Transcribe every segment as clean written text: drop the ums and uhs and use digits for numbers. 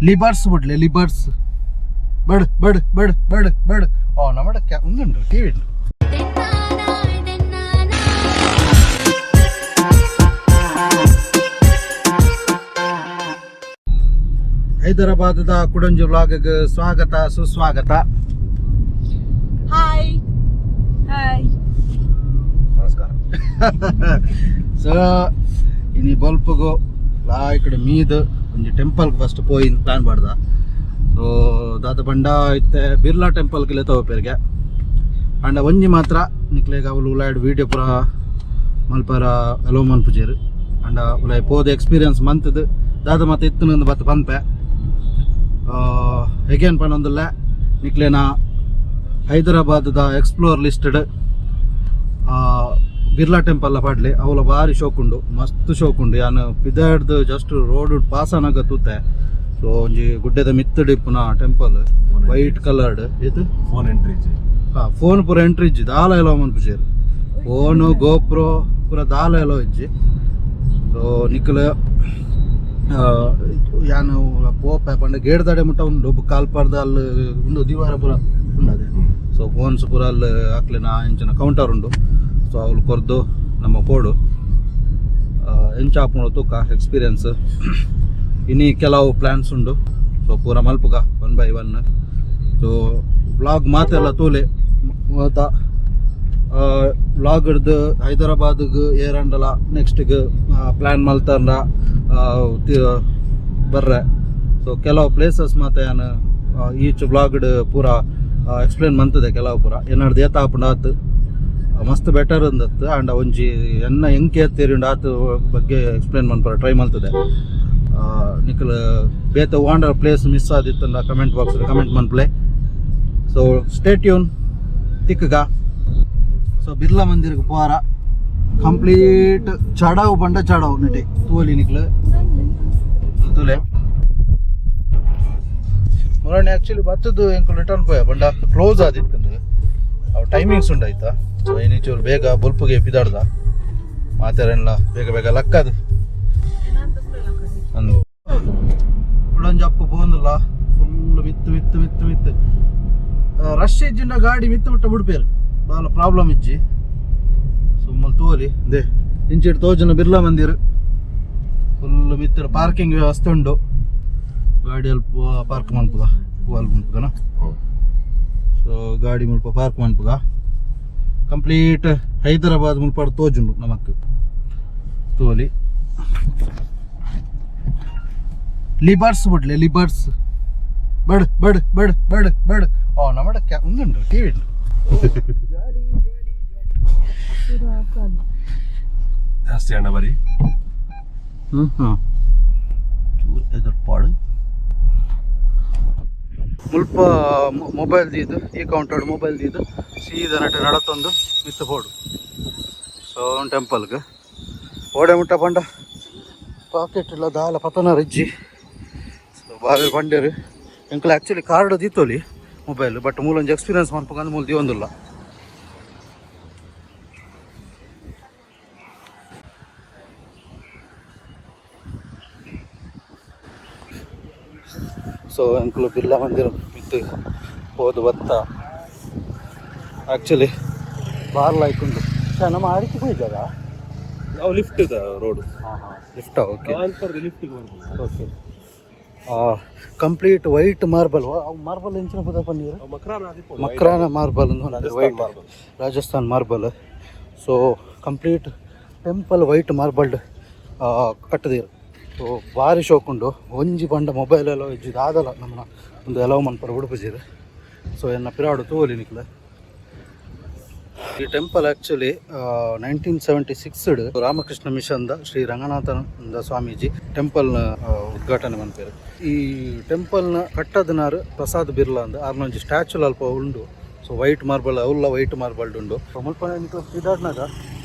ಲಿಬರ್ಸ್ ಬುಡ್ಲೆ ಲಿಬರ್ಸ್ ಬಡ್ ಬಡ್ ಬಡ್ ಬಡ್ ಬಡ್. ಓ, ನಮ್ಮಡ ಉಂದುಂಡು, ಟಿವಿ ಉಂಡು. ಹೈದರಾಬಾದದ ಕುಡಂಜು ವ್ಲಾಗ್ ಸ್ವಾಗತ ಸುಸ್ವಾಗತ. Hi hi. ನಮಸ್ಕಾರ. ಸೊ ಇನಿ ಬಲ್ಪುಗು ಲಾಯ್ಕಡ್ ಮೀದ್ ಒಂಜಿ ಟೆಂಪಲ್ ಫಸ್ಟ್ ಪೋಯಿನ್ ಪ್ಲಾನ್ ಮಾಡ್ದ. ಸೊ ದಾದ ಪಂಡ ಇತ್ತೆ ಬಿರ್ಲಾ ಟೆಂಪಲ್ ಕಿಲೆ ತೋಪೆರ್ಗೆ. ಅಂಡ ಒಂಜಿ ಮಾತ್ರ ನಿಕ್ಲೆಗ್ ಅವಲು ಉಲಾಯ್ಡ್ ವೀಡಿಯೋ ಪೂರ ಮಲ್ಪರ ಅಲೋ ಮನ್ಪುಜೆರ್. ಅಂಡ ಉಲಾಯ್ ಪೋದು ಎಕ್ಸ್ಪೀರಿಯನ್ಸ್ ಮಂತದು ದಾದ ಮಾತ ಇತ್ತುನಂದು ಬತ್ತ ಪನ್ಪೆ. ಎಗೇನ್ ಪನೊಂದುಲ್ಲ, ನಿಕ್ಲೆನ ಹೈದರಾಬಾದ್ದ ಎಕ್ಸ್ಪ್ಲೋರ್ ಲಿಸ್ಟೆಡ್ ಬಿರ್ಲಾ ಟೆಂಪಲ್ ಪಾಡ್ಲಿ. ಅವಲ ಭಾರಿ ಶೋಕುಂಡು, ಮಸ್ತ್ ಶೋಕುಂಡು. ಯಾನ್ ಪಿದಾಡ್ದು ಜಸ್ಟ್ ರೋಡ್ ಪಾಸ್ ಆನಾಗ ತೂತೆ. ಸೊ ಒಂಜಿ ಗುಡ್ಡೆದ ಮಿತ್ತುಡು ಇಪ್ಪುನ ಟೆಂಪಲ್, ವೈಟ್ ಕಲರ್ಡ್ ಇದು. Phone entry. ಹಾ, ಫೋನ್ ಪೂರ ಎಂಟ್ರಿ ಇಜ್ಜಿ, ದಾಲ ಎಲೋ ಮನ್ಪುಜೆರ್. ಫೋನು, ಗೋಪ್ರೋ ಪೂರ ದಾಲ ಎಲೋ ಇಜ್ಜಿ. ಸೊ ನಿಕ್ಕಲ ಯಾನ್ ಪೋಪೆ ಪಂಡ ಗೇಟ್ ದಡೆ ಮುಟ್ಟ ಉಂಡು ಕಾಲ್ಪಾರ್ದ. ಅಲ್ಲಿ ಉಂಡು ದಿವಾರ ಪೂರ ಉಂಡದೆ. ಸೊ ಫೋನ್ಸ್ ಪೂರ ಅಲ್ಲಿ ಅಕ್ಲೆನ ಇಂಚಿನ ಕೌಂಟರ್ ಉಂಡು. ಸೊ ಅವ್ಲು ಕೊರ್ದು ನಮ್ಮ ಪೋಡು. ಎಂಚ ಆಪುಂಡು ತೂಕ ಎಕ್ಸ್ಪೀರಿಯನ್ಸ್. ಇನಿ ಕೆಲವು ಪ್ಲ್ಯಾನ್ಸ್ ಉಂಡು. ಸೊ ಪೂರ ಮಲ್ಪುಗ ಒನ್ ಬೈ ಒನ್. ಸೊ ವ್ಲಾಗ್ ಮಾತೆಲ್ಲ ತೂಲೆ. ಮಾತ ವ್ಲಾಗ್ ಹಿಡ್ದು ಹೈದರಾಬಾದ್ಗೆ ಏರಂಡಲ ನೆಕ್ಸ್ಟ್ಗೆ ಪ್ಲ್ಯಾನ್ ಮಲ್ತಂಡ ಬರ್ರೆ. ಸೊ ಕೆಲವು ಪ್ಲೇಸಸ್ ಮಾತ ಯಾನ್ ಈಚ್ ವ್ಲಾಗ್ಡ್ ಪೂರ ಎಕ್ಸ್ಪ್ಲೇನ್ ಮಂತದೆ. ಕೆಲವು ಪೂರ ಏನಾಡ್ದು ಏತ ಆಪುಂಡು ಆತು ಮಸ್ತ್ ಬೆಟರ್ ಅಂದತ್ತು. ಆಂಡ ಒಂಜಿ ಎನ್ನ ಎಂಕ್ ಏತ್ತೇರಿ ಆತು ಬಗ್ಗೆ ಎಕ್ಸ್ಪ್ಲೇನ್ ಮನ್ಪರ ಟ್ರೈ ಮಲ್ತದೆ. ನಿಕಲ್ ಬೇತೆ ವಾಂಡರ್ ಪ್ಲೇಸ್ ಮಿಸ್ ಆದಿತ್ತಂಡ ಕಮೆಂಟ್ ಬಾಕ್ಸ್ ಕಮೆಂಟ್ ಮನ್ಪಲೆ. So stay tune, ತಿಕ್ಕಗ. ಸೊ ಬಿರ್ಲಾ ಮಂದಿರ್ಗೆ ಪೋರ ಕಂಪ್ಲೀಟ್ ಚಡವು ಪಂಡ ಚಡವು ನೆಟೆ ತೂಲಿ ನಿಕ್ಲು ತೂಲೆ. ಮೊರಣಿ ಆಕ್ಚುಲಿ ಬತ್ತದ್ದು ಎಂಕುಲು ರಿಟರ್ನ್ ಪೋಯ ಪಂಡ ಕ್ಲೋಸ್ ಆದಿತ್ತು. ಅವು ಟೈಮಿಂಗ್ಸ್ ಉಂಡು ಆಯ್ತಾ. ಸೊ ಇನಿಚೂರು ಬೇಗ ಬೊಲ್ಪುಗೆ ಪಿದಾಡ್ದ ಮಾತಾರೆಲ್ಲ ಬೇಗ ಬೇಗ ಲಕ್ಕದು ಅಂದು ಕುಡಂಜಪ್ಪ ಪೋಂದುಲ್ಲ. ಫುಲ್ ಮಿತ್ತು ಮಿತ್ತು ಮಿತ್ತು ಮಿತ್ತು. ರಶ್ ಇಜ್ಜಿಂಡ ಗಾಡಿ ಮಿತ್ತು ಮುಟ್ಟ ಬಿಡ್ಪೇರು, ಬಾಲ ಪ್ರಾಬ್ಲಮ್ ಇಜ್ಜಿ. ಸೊ ಮುಲ್ ತೋಲಿ they ಇಂಚಿಡ್ ತೋಜುನ ಬಿರ್ಲಾ ಮಂದಿರ್. ಫುಲ್ ಮಿತ್ರ ಪಾರ್ಕಿಂಗ್ ವ್ಯವಸ್ಥೆ ಉಂಡು. ಗಾಡಿ ಅಲ್ಪ ಪಾರ್ಕ್ ಮನ್ಪುಗ, ಹೂವಲ್ ಮನ್ಪುಗನ. ಸೊ ಗಾಡಿ ಮುಲ್ಪ ಪಾರ್ಕ್ ಮನ್ಪುಗ. ಕಂಪ್ಲೀಟ್ ಹೈದರಾಬಾದ್ ಮುಲ್ಪಾಡ್ ತೋಜುಂಡು ನಮಕ್, ತೋಲಿ. ಲಿಬರ್ಸ್ ಬುಡ್ಲೆ ಲಿಬರ್ಸ್ ಬಡ್ ಬಡ್ ಬಡ್ ಬಡ್ ಬಡ್. ಓ, ನಮ್ಮಡ ಉಂದುಂಡು, ಟಿವಿ ಉಂಡು. ಜಾಸ್ತಿ ಅಣ್ಣ ಬರಿ. ಹ್ಮ್ ಹ್ಮ್ ಚೂರು ಎದುರ್ಪಾಡು. ಮುಲ್ಪ ಮೊಬೈಲ್ ದೀದು, ಈ ಕೌಂಟರ್ ಮೊಬೈಲ್ ದೀದು ಸೀದಾ ನಟ ನಡತೊಂದು ಮಿತ್ತು ಪೋಡು. ಸೊ ಟೆಂಪಲ್ಗೆ ಓಡೆ ಮುಟ್ಟ ಪಂಡ ಪಾಕೆಟ್ ಇಲ್ಲ, ದಾಲ ಪತನ ರಿಜ್ಜಿ. ಸೊ ಬಾರಿ ಪಂಡೇರು. ಎಂಕುಲು ಆ್ಯಕ್ಚುಲಿ ಕಾರ್ಡ್ ದೀತೋಲಿ ಮೊಬೈಲ್, ಬಟ್ ಮೂಲೊಂಜಿ ಎಕ್ಸ್ಪೀರಿಯನ್ಸ್ ಮನ್ಪುಗಂದು ಮೂಲ ದೀವೊಂದುಲ್ಲ. ಸೊ ಎಂಕುಲು ಬಿರ್ಲಾ ಮಂದಿರ ಮಿತ್ತು ಪೋದು ಬತ್ತ. ಆ್ಯಕ್ಚುಲಿ ಬಾರ್ ಲೈಕ್ ಉಂಡು. ನಮ್ಮ ಆಡಿಕೆ ಪೋಯಿಜಾಗ. ನಾವು ಲಿಫ್ಟ್ ರೋಡ್. ಹಾಂ ಹಾಂ, ಲಿಫ್ಟಾ? Okay. Lift. Okay, complete white marble. Marble ಎಂಚಿನ ಪದ paneer? ಮಕ್ರಾನ. ಮಕ್ರಾನ marble, white Rajasthan marble. So complete temple white marbled ಕಟ್ಟದಿರು. So ಭಾರಿ ಶೋಕುಂಡು. ಒಂಜಿ ಪಂಡ ಮೊಬೈಲ್ ಎಲ್ಲ ಇಜ್ಜಿ, ದಾದಲ ನಮ್ಮನ ಒಂದು ಎಲವು ಮನ್ಪರ ಉಡುಪುಜೀರು. ಸೊ ಎನ್ನ ಪಿರಾಡು ತೂವಲಿ ನಿಕ್ಲೆ. ಈ temple actually 1976 Ramakrishna mission the Shri Ranganathananda Swamiji temple ಉದ್ಘಾಟನೆ ಮನ್ಪೇರು. ಈ ಟೆಂಪಲ್ನ ಕಟ್ಟದನಾರು ಪ್ರಸಾದ್ ಬಿರ್ಲಾ ಅಂದ್. ಆರ್ನೊಂಜಿ ಸ್ಟ್ಯಾಚು ಅಲ್ಪ ಉಂಡು. ಸೊ ವೈಟ್ ಮಾರ್ಬಲ್, ಅವುಲ್ಲ ವೈಟ್ ಮಾರ್ಬಲ್ ಉಂಡು. ಮುಲ್ಪ ನಿಕ್ಲು ಪಿದಾಡ್ನಾಗ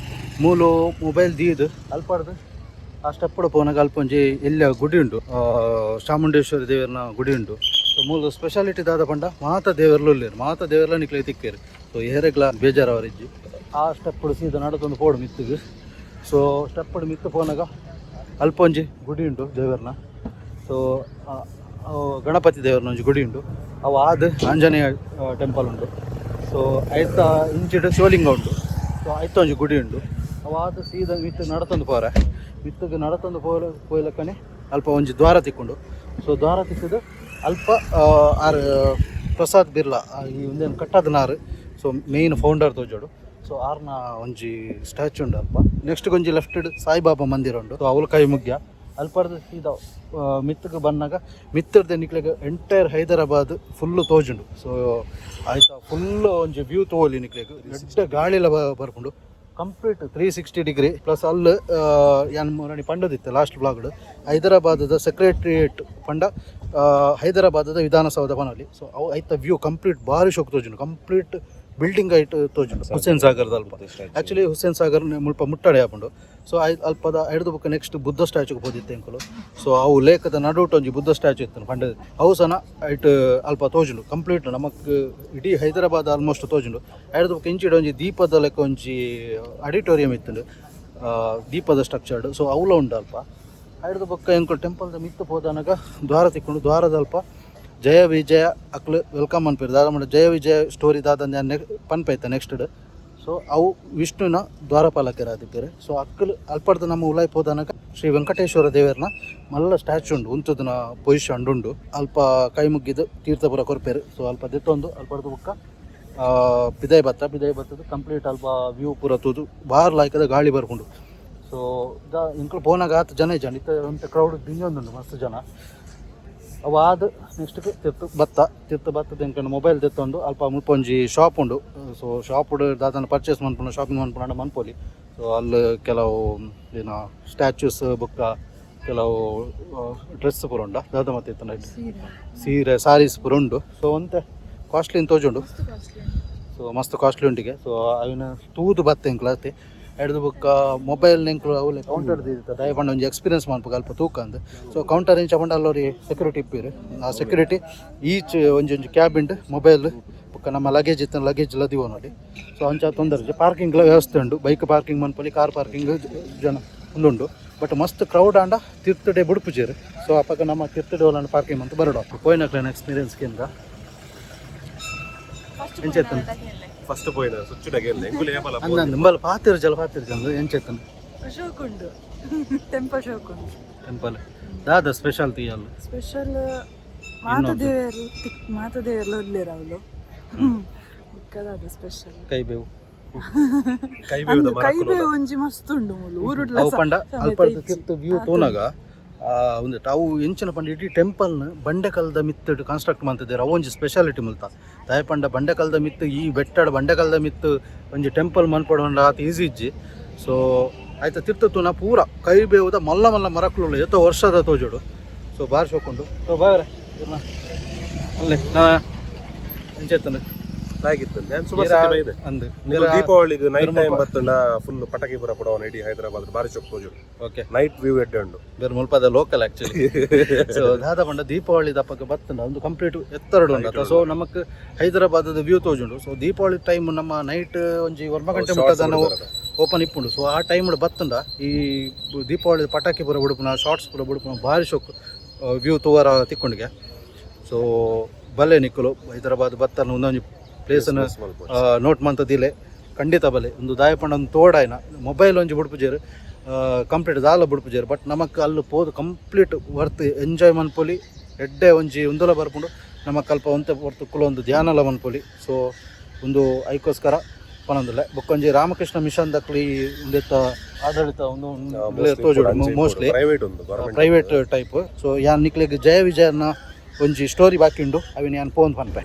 ಮೂಲು ಮೊಬೈಲ್ ದೀದ್ ಅಲ್ಪಾಡ್ದು ಆ ಸ್ಟೆಪ್ ಪೋನಾಗ ಅಲ್ಪ ಒಂಜಿ ಎಲ್ಯ ಗುಡಿ ಉಂಡು, ಚಾಮುಂಡೇಶ್ವರಿ ದೇವರನ ಗುಡಿ ಉಂಡು. ಸೊ ಮೂಲ ಸ್ಪೆಷಾಲಿಟಿ ದಾದ ಪಂಡ ಮಾತ ದೇವರ್ಲು ಉಲ್ಲೇರು, ಮಾತ ದೇವರ್ಲ ನಿಕ್ಲೆ ತಿಕ್ಕೇರು. ಸೊ ಏರೆಗ್ಲ ಬೇಜಾರವರಿಜ್ಜಿ. ಆ ಸ್ಟೆಪ್ ಸೀದಾ ನಡತೊಂದು ಪೋಡು ಮಿತ್ತಿಗೆ. ಸೊ ಸ್ಟೆಪ್ ಮಿತ್ತು ಪೋನಾಗ ಅಲ್ಪ ಒಂಜಿ ಗುಡಿ ಉಂಟು ದೇವರ್ನ. ಸೊ ಗಣಪತಿ ದೇವರನ ಒಂಜಿ ಗುಡಿ ಉಂಡು. ಅವು ಆದ್ ಆಂಜನೇಯ ಟೆಂಪಲ್ ಉಂಡು. ಸೊ ಐತ ಇಂಚಿಡ್ ಶಿವಲಿಂಗ ಉಂಡು. ಸೊ ಐತ ಒಂಜಿ ಗುಡಿ ಉಂಡು. ಅವು ಆದ್ ಸೀದಾ ಮಿತ್ತ್ ನಡತೊಂದು ಪೋರೆ, ಮಿತ್ತಗೆ ನಡತೊಂದು ಪೋಯ್ಲಕ್ಕನೆ ಅಲ್ಪ ಒಂಜಿ ದ್ವಾರ ತಿಕ್ಕುಂಡು. ಸೊ ದ್ವಾರ ತಿಕ್ಕುದು ಅಲ್ಪ ಆರ್ ಪ್ರಸಾದ್ ಬಿರ್ಲಾ ಈ ಉಂದೆನ್ ಕಟ್ಟದನಾರ್, ಸೊ ಮೇಯ್ನ್ ಫೌಂಡರ್ ತೋಜೋಡು. ಸೊ ಆರ್ನ ಒಂಜಿ ಸ್ಟ್ಯಾಚು ಉಂಡು ಅಲ್ಪ. ನೆಕ್ಸ್ಟ್ ಒಂಜಿ ಲೆಫ್ಟ್ ಸಾಯಿಬಾಬಾ ಮಂದಿರ ಉಂಡು. ಸೊ ಅವ್ಲು ಕೈ ಮುಗ್ಯ. ಅಲ್ಪರ್ದು ಸೀದಾ ಮಿತ್ತಗೆ ಬನ್ನಗ ಮಿತ್ತರ್ದ ನಿಕ್ಲೆಗ್ ಎಂಟೈರ್ ಹೈದರಾಬಾದ್ ಫುಲ್ಲು ತೋಜುಂಡು. ಸೊ ಆಯ್ತಾ ಫುಲ್ ಒಂಜಿ ವ್ಯೂ ತೋಲಿ ನಿಕ್ಲೆಗ್. ಎಡ್ಡೆ ಗಾಳಿಲ ಬರ್ಪುಂಡು. Complete 360 degree. ಪ್ಲಸ್ ಅಲ್ಲು ಯಾನ್ ಮುರಣಿ ಪಂಡದಿತ್ತೆ ಲಾಸ್ಟ್ ವ್ಲಾಗ್ಡ್, ಹೈದರಾಬಾದದ ಸೆಕ್ರೆಟರಿಯೇಟ್ ಪಂಡ ಹೈದರಾಬಾದದ ವಿಧಾನಸೌಧ ಪನೊಲಿ. ಸೊ ಅವು ಐತ ವ್ಯೂ ಕಂಪ್ಲೀಟ್ ಬಾರಿ ಶೋಕ್ ತೋಜುಂಡು. ಕಂಪ್ಲೀಟ್ ಬಿಲ್ಡಿಂಗ್ ಐಟ್ ತೋಜುಂಡು. ಹುಸೇನ್ ಸಾಗರ್ದ ಅಲ್ಪ, ಆಕ್ಚುಲಿ ಹುಸೇನ್ ಸಾಗರ್ ಮುಲ್ಪ ಮುಟ್ಟಡೆ ಆಪುಂಡು. ಸೊ I ಅಲ್ಪದ ಐಡ್ದು ಬೊಕ್ಕ ನೆಕ್ಸ್ಟ್ ಬುದ್ಧ ಸ್ಟ್ಯಾಚುಗೆ ಪೋದಿತ್ತೆ ಎಂಕುಲು. ಸೊ ಅವು ಲೇಕದ ನಡುಟು ಒಂಜಿ ಬುದ್ಧ ಸ್ಟ್ಯಾಚು ಇತ್ತು ಪಂಡ, ಅವು ಸನ ಐಟ್ ಅಲ್ಪ ತೋಜುಂಡು. ಕಂಪ್ಲೀಟ್ ನಮಕ್ ಇಡೀ ಹೈದರಾಬಾದ್ ಆಲ್ಮೋಸ್ಟ್ ತೋಜುಂಡು. ಐಡ್ದು ಬೊಕ್ಕ ಇಂಚಿಡ್ ಒಂಜಿ ದೀಪದ ಲೆಕ್ಕ ಒಂಜಿ ಆಡಿಟೋರಿಯಂ ಇತ್ತುಂಡು, ದೀಪದ ಸ್ಟ್ರಕ್ಚರ್ಡ್. ಸೊ ಅವುಲ ಉಂಡು ಅಲ್ಪ. ಐಡ್ದು ಬೊಕ್ಕ ಎಂಕುಲು ಟೆಂಪಲ್ದ ಮಿತ್ತು ಪೋದನಗ ದ್ವಾರ ತಿಕ್ಕೊಂಡು. ದ್ವಾರದ ಅಲ್ಪ ಜಯ ವಿಜಯ ಅಕ್ಲು welcome ಅನ್ಪೇರು. ದಾದ ಪಂಡ ಜಯ ವಿಜಯ ಸ್ಟೋರಿ ದಾದ ಪನ್ಪೈತ ನೆಕ್ಸ್ಟ್. ಸೊ ಅವು ವಿಷ್ಣುವಿನ ದ್ವಾರಪಾಲಕರಾದಿಪ್ಪೆರ್. ಸೊ ಅಕ್ಕಲು ಅಲ್ಪಡ್ದು ನಮ್ಮ ಉಲಾಯಿ ಪೋದನಗ ಶ್ರೀ ವೆಂಕಟೇಶ್ವರ ದೇವರ್ನ ಮಲ್ಲ ಸ್ಟ್ಯಾಚು ಉಂಡು, ಉಂತುದಿನ ಪೊಸಿಷನ್ ಉಂಡು. ಅಲ್ಪ ಕೈ ಮುಗ್ಗಿದ್ದು ತೀರ್ಥಪುರ ಕೊರ್ಪೇರು. ಸೊ ಅಲ್ಪ ದೆತ್ತೊಂದು ಅಲ್ಪಡ್ದು ಬೊಕ್ಕ ಪಿದಾಯಿ ಬತ್ತ. ಪಿದಾಯಿ ಬತ್ತದು ಕಂಪ್ಲೀಟ್ ಅಲ್ಪ ವ್ಯೂ ಪೂರ ತೂದು ಬಾರ್ ಲಾಯ್ಕದ ಗಾಳಿ ಬರ್ಪುಂಡು. ಸೊ the ಎಂಕುಲು ಪೋನಾಗ ಆತ್ ಜನ ಇಜ್ಜಂಡ್. ಇತ್ತೆ ಒಂತೆ ಕ್ರೌಡ್ ದಿಂಜೊಂದುಂಡು, ಮಸ್ತ್ ಜನ. ಅವು ಆದ್ ನೆಕ್ಸ್ಟ್ ತಿರ್ತು ಬತ್ತ. ತಿರ್ತು ಬತ್ತದ ಎಂಕಲ್ನ ಮೊಬೈಲ್ ದೆತ್ತೊಂದು ಅಲ್ಪ ಮುಲ್ಪ ಒಂಜಿ ಶಾಪ್ ಉಂಡು. ಸೊ ಶಾಪ್ ದಾದನ ಪರ್ಚೇಸ್ ಮನ್ಪುನ, ಶಾಪಿಂಗ್ ಮನ್ಪುನ ಮನ್ಪೊಲಿ. ಸೊ ಅಲ್ಲಿ ಕೆಲವು ಏನ ಸ್ಟ್ಯಾಚ್ಯೂಸ್ ಬೊಕ್ಕ ಕೆಲವು ಡ್ರೆಸ್ ಪೂರ ಉಂಡ. ದಾದ ಮತ್ತೆ ಇತ್ತಂಡ ಸೀರೆ, ಸಾರೀಸ್ ಪೂರ ಉಂಡು. ಸೊ ಒಂತೆ ಕಾಸ್ಟ್ಲಿ ತೋಜುಂಡು. ಸೊ ಮಸ್ತ್ ಕಾಸ್ಟ್ಲಿ ಉಂಟಿಗೆ. ಸೊ ಅವಿನ ತೂದು ಬತ್ತೆ ಎಂಕ್ಲು ಅತ್ತೆ. ಎಡ್ದು ಬೊಕ್ಕ ಮೊಬೈಲ್ ಎಂಕ್ಲು ಅವಲೆ ಕೌಂಟರ್ ದೀದಿತ್ತ. ದಯ ಪಂಡ ಒಂಜಿ ಎಕ್ಸ್ಪೀರಿಯನ್ಸ್ ಮನ್ಪುಗ ಅಲ್ಪ ತೂಕಂದ್. ಸೊ ಕೌಂಟರ್ ಇಂಚ ಪಂಡ ಅಲ್ಲೊರಿ ಸೆಕ್ಯೂರಿಟಿ ಇಪ್ಪೀರು. ಆ ಸೆಕ್ಯೂರಿಟಿ ಈಚ್ ಒಂಜಿ ಒಂಜಿ ಕ್ಯಾಬಿನ್ ಮೊಬೈಲ್ ಬೊಕ್ಕ ನಮ್ಮ ಲಗೇಜ್ ಇತ್ತ ಲಗೇಜ್ ಎಲ್ಲ ದೀವೊನೊಲಿ. ಸೊ ಅಂಚ ತೊಂದರೆ. ಪಾರ್ಕಿಂಗ್ಲ ವ್ಯವಸ್ಥೆ ಉಂಡು. ಬೈಕ್ ಪಾರ್ಕಿಂಗ್ ಮನ್ಪೊಲಿ, ಕಾರ್ ಪಾರ್ಕಿಂಗ್ ಜನ ಉಂದುಂಡು. ಬಟ್ ಮಸ್ತ್ ಕ್ರೌಡ್ ಆಂಡ ತಿರ್ತುಡೆ ಬುಡ್ಪುಜೆರ್. ಸೊ ಅಪಗ ನಮ್ಮ ತಿರ್ತುಡೆ ಓಲಂಡ ಪಾರ್ಕಿಂಗ್ ಮಂತ್ ಬರಡು. ಪೋಯಿನಕ್ಲೆನ ಎಕ್ಸ್ಪೀರಿಯನ್ಸ್ ಕೇಂದ್ರ ಎಂಚ ಇತ್ತಂಡ್? ಫಸ್ಟ್ ಪೋಯಿನ ಸುಚ್ಚುಡಗೆ ಎಂಕುಲು ಏಪಲ. ಅಂದ ನಿಂಬಲ್ ಪಾತಿರ್ ಜಲ ಪಾತಿರ್ ಜನ ಎಂಚ ಇತ್ತಂಡ್? ಶೋಕ್ ಉಂಡು, ಟೆಂಪಲ್ ಶೋಕ್ ಉಂಡು. ಟೆಂಪಲ್ ದಾದ ಸ್ಪೆಷಾಲಿಟಿ ಅಲ್ಲ? ಸ್ಪೆಷಲ್ ಮಾತ ದೇವರು, ಮಾತ ದೇವರ್ಲ ಉಲ್ಲೇರ್ ಅವಳು ಬೊಕ್ಕದ ಸ್ಪೆಷಲ್. ಕೈ ಬೇವು. ಕೈ ಬೇವುದ. ಕೈ ಬೇವು ಒಂಜಿ ಮಸ್ತ್ ಉಂಡು ಮೂಲು ಊರುಡ್ಲ. ಅವು ಪಂಡ ಅಲ್ಪಡ್ದು ತಿರ್ತು ವ್ಯೂ ತೂನಗ ಒಂದು ಅವು ಎಂಚಿನ ಪಂಡ ಇಡೀ ಟೆಂಪಲ್ನ ಬಂಡೆಕಲ್ದ ಮಿತ್ತು ಕನ್ಸ್ಟ್ರಕ್ಟ್ ಮಂತಿದ್ದಾರೆ. ಅವು ಒಂಜಿ ಸ್ಪೆಷಾಲಿಟಿ ಮುಲ್ತ. ದಾಯ ಪಂಡ ಬಂಡೆಕಲ್ದ ಮಿತ್ತು, ಈ ಬೆಟ್ಟಡ ಬಂಡೆಕಲ್ದ ಮಿತ್ತು ಒಂಜಿ ಟೆಂಪಲ್ ಮನ್ಪೊಡು ಆತ ಈಸಿ ಇಜ್ಜಿ. ಸೊ ಆಯ್ತ ತಿರ್ತು ತೂನ ಪೂರ ಕೈ ಬೇವುದ ಮಲ್ಲ ಮಲ್ಲ ಮರಕುಲು ಏತೋ ವರ್ಷದ ತೋಜೋಡು. ಸೊ ಬಾರಿ ಶೋಕುಂಡು. ಸೊ ಬಾರೆ ಅಲ್ಲೇ ನಾ ಎಂಚೆತ್ತಂಡು? ಆಗಿತ್ತು ನಾನು ಸುಮಾರು ಸತಿ ಬೈದೆ. ಅಂದು. ನೀವು ದೀಪಾವಳಿಗೆ ನೈಟ್ ಟೈಮ್ ಬತ್ತಂಡ ಫುಲ್ ಪಟಾಕಿ ಪೂರ ಪಡವನ ಇಡೀ ಹೈದರಾಬಾದ್ ಬಾರಿ ಚೊಕ್ ತೋಜುಂಡು. ನೈಟ್ ವ್ಯೂ ಎಡ್ಡೆ ಉಂಡು. ಬೇರೆ ಮುಲ್ಪದ ಲೋಕಲ್ ಆಕ್ಚುಲಿ. ಸೊ ದಾದ ಪಂಡ ದೀಪಾವಳಿ ದಪ್ಪಕ್ಕೆ ಬತ್ತಂಡ ಒಂದು ಕಂಪ್ಲೀಟ್ ಎತ್ತರಡು ಉಂಡು. ಸೊ ನಮಕ್ ಹೈದರಾಬಾದದ ವ್ಯೂ ತೋಜುಂಡು. ಸೊ ದೀಪಾವಳಿ ಟೈಮ್ ನಮ್ಮ ನೈಟ್ ಒಂಜಿ ಒರ್ಮ ಗಂಟೆ ಮುಟ್ಟದ ನಾವು ಓಪನ್ ಇಪ್ಪುಂಡು. ಸೊ ಆ ಟೈಮ್ ಬತ್ತಂಡ ಈ ದೀಪಾವಳಿ ಪಟಾಕಿ ಪೂರ ಬುಡುಪುನ, ಶಾರ್ಟ್ಸ್ ಪೂರ ಬುಡುಪುನ, ಭಾರಿ ಶೋಕ್ ವ್ಯೂ ತೂವರ ತಿಕ್ಕೊಂಡಿಗೆ. ಸೊ ಬಲ್ಲೆ ನಿಕ್ಕುಲು ಹೈದರಾಬಾದ್ ಬತ್ತನ ಒಂದೊಂಜಿ ಪ್ಲೇಸನ್ನು ನೋಟ್ ಮಂತದಿಲೆ. ಖಂಡಿತ ಬಲೆ. ಒಂದು ದಾಯಪಂಡ ಒಂದು ತೋಡಾಯ್ನ ಮೊಬೈಲ್ ಒಂಜಿ ಬುಡ್ಪುಜೇರು, ಕಂಪ್ಲೀಟ್ ದಾಲ ಬುಡ್ಪುಜೇರು. ಬಟ್ ನಮಕ್ ಅಲ್ಲಿ ಪೋದು ಕಂಪ್ಲೀಟ್ ವರ್ತ್ ಎಂಜಾಯ್ ಮನ್ಪೊಲಿ. ಎಡ್ಡೆ ಒಂಜಿ ಉಂದುಲ ಬರ್ಪುಂಡು. ನಮಕ್ ಅಲ್ಪ ಒಂತೆ ಹೊರ್ತು ಕುಲೊಂದು ಧ್ಯಾನಲ ಮನ್ಪೊಲಿ. ಸೊ ಒಂದು ಐಕೋಸ್ಕರ ಪನೊಂದುಲ್ಲೆ. ಬೊಕ್ಕೊಂಜಿ ರಾಮಕೃಷ್ಣ ಮಿಷನ್ ದಕ್ಲಿ ಉಂದೆತ್ತ ಆಡಳಿತ ಒಂದು ತೋಜುಡು ಮೋಸ್ಟ್ಲಿ. ಪ್ರೈವೇಟ್ ಉಂಡು, ಗವರ್ಮೆಂಟ್. Private type. ಸೊ ಯಾನ್ ನಿಕ್ಲೆಗ್ ಜಯ ವಿಜಯನ ಒಂಜಿ ಸ್ಟೋರಿ ಬಾಕಿ ಉಂಡು. ಅವಿನ ಯಾನ್ ಪೋನ್ ಪನ್ಪೆ.